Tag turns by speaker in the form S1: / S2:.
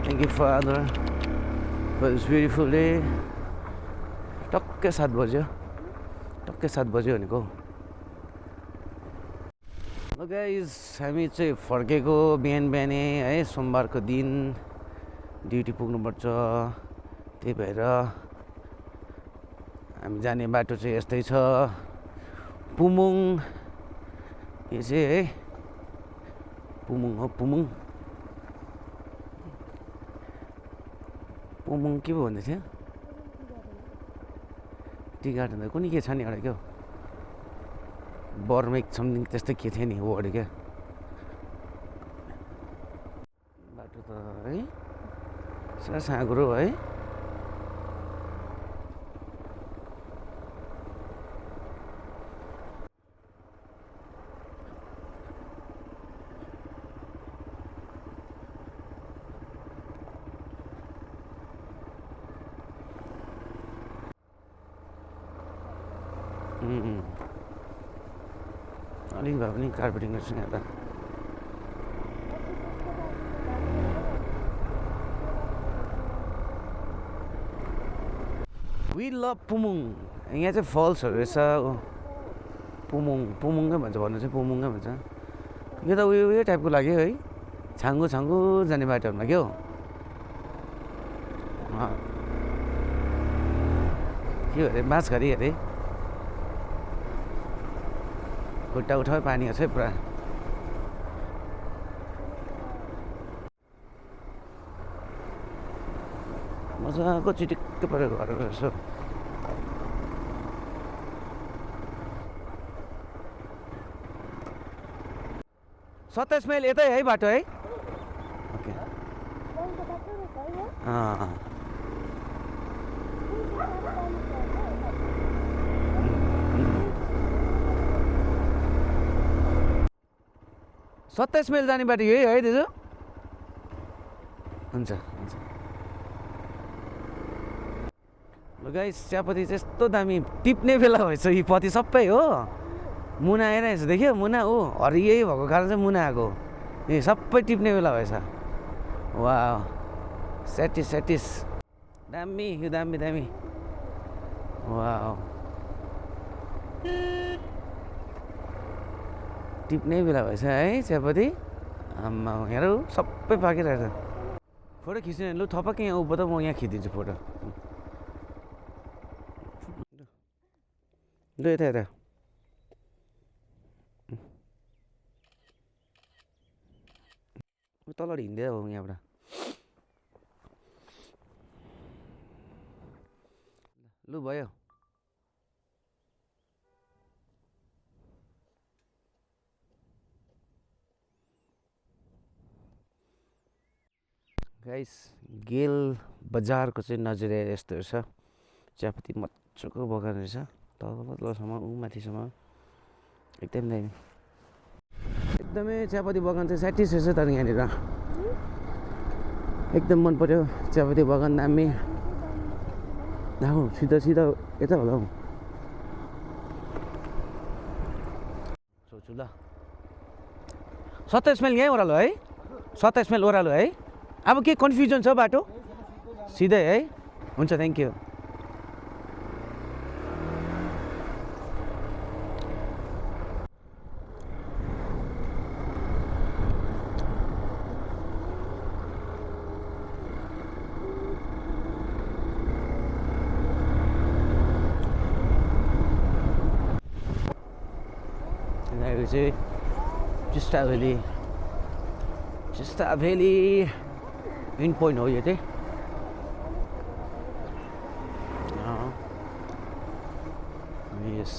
S1: Thank you, Father, for this beautiful day. टक्कै 7 बज्यो भनेको. ल गाइज, हामी चाहिँ फर्केको बिहानै है, सोमबारको दिन ड्युटी पुग्नुपर्छ. त्यही भएर हामी जाने बाटो चाहिँ यस्तै छ. पुमुङ, यो चाहिँ है पुमुङ हो. पुमुङ के पो भन्दै थियो? टी गार्डन कुनै के छ नि एउटा क्या बर्मेक समथिङ त्यस्तै के थियो नि वर्ड क्या. बाटो त है साह्रो साँघुरो है. अलिक भए पनि कार्पेटिङ गर्छु यहाँ त. वी लभ पुमुङ. यहाँ चाहिँ फल्सहरू रहेछ. पुमुङै भन्छ, भन्नु चाहिँ पुमुङै भन्छ. यो त उयो टाइपको लाग्यो है, छाङ्गु जाने बाटोहरूमा क्या हो. के अरे बाँसघरी अरे खुट्टा उठाए पानीहरू छ पुरा. मजाको चिटिक्क परेको घर रहेछ. 27 माइल यतै है बाटो है. ओके. 27 माइल जाने बाटो यही है दाजु. हुन्छ. ल गाइस, चियापत्ती चाहिँ यस्तो दामी टिप्ने बेला भएछ. यी पत्ती सबै हो मुना आइरहेछ. देख्यो मुना? हरियै भएको कारण चाहिँ मुना आएको. ए सबै टिप्ने बेला भएछ. वाह, सेटिस दामी. यो दामी. वाह, टिप्ने बेला भएछ है चियापत्ती. आम्मा हेरौ सबै पाकिरहेछ. फोटो खिच्ने लु थपक्कै यहाँ उभो त, म यहाँ खिचिदिन्छु फोटो. लु यता तल हिँड्दै हो यहाँबाट. लु भयो. गाइस, गेल बजारको चाहिँ नजरिया यस्तो रहेछ. चियापत्ती मजाको बगान रहेछ. तलसम्म माथिसम्म एकदम दामी. एकदमै चियापत्ती बगान चाहिँ स्याटिस रहेछ. तर यहाँनिर एकदम मन पर्यो चियापत्ती बगान. दामी. सिधा यता होला हौ. सोच्छु ल. 27 माइल यहीँ ओह्रालो है. 27 माइल ओह्रालो है. अब के कन्फ्युजन छ बाटो? सिधै है. हुन्छ, थ्याङ्क यू. चाहिँ टिस्टा भ्याली इन पोइन्ट हो यो चाहिँ. यस